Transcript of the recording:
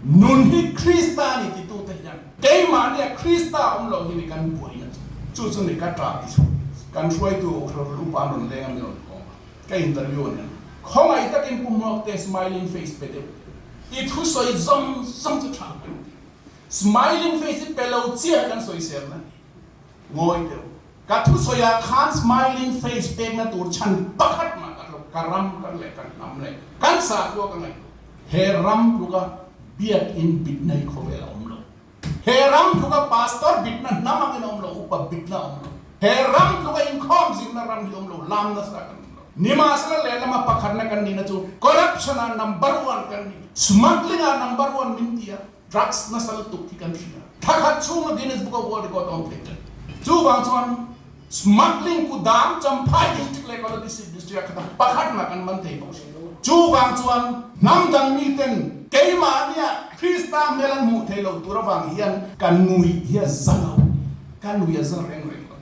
Nun hi Krista a ni titute hian keimahnia Krista awm lo hi ni kan buaina chu. Chu chu ni ka ṭah ti chhuak. Kan hruaitu Hruhru upa an rawn leng a min rawn kawm a, ka interview a nia. Khawngaih takin Pu Hmuakte smiling face pe deuh. I thusawi zawng zawng chu ṭha kan ti. Smiling face hi pe lo chiah kan sawiselna a ni. Ngawi deuh. Ka thusawiah khan smiling face pekna tur chhan pakhat mah ka hlawk, ka ram kan leh kan hnam leh kan sakhua ka ngaihtuah. He ram tluka biakinn bitna hi khawvel a awm lo. He ram tluka pastor bitna hnam angin a awm lo, upa bitna a awm lo. He ram tluka inkhawm zirna ram hi a awm lo, lam nasa kan awm lo. Nimahsela lehlama pakhatna kan nihna chu corruption ah number one kan ni, smuggling ah number one min ti a. Drugs nasa lutuk hi kan hria. Thla khat chhunga Guinness Book of World Record a awm thei tlat. Chuvang chuan smuggling ku dang Champhai District leh Kolasib District ah khat a pakhat mah kan man thei bawk si. Chuvang chuan hnam dang miten keimahnia Krista hmel an hmuh thei lo tur avang hian ka nui hi a za lo. Ka nui a za reng reng lo.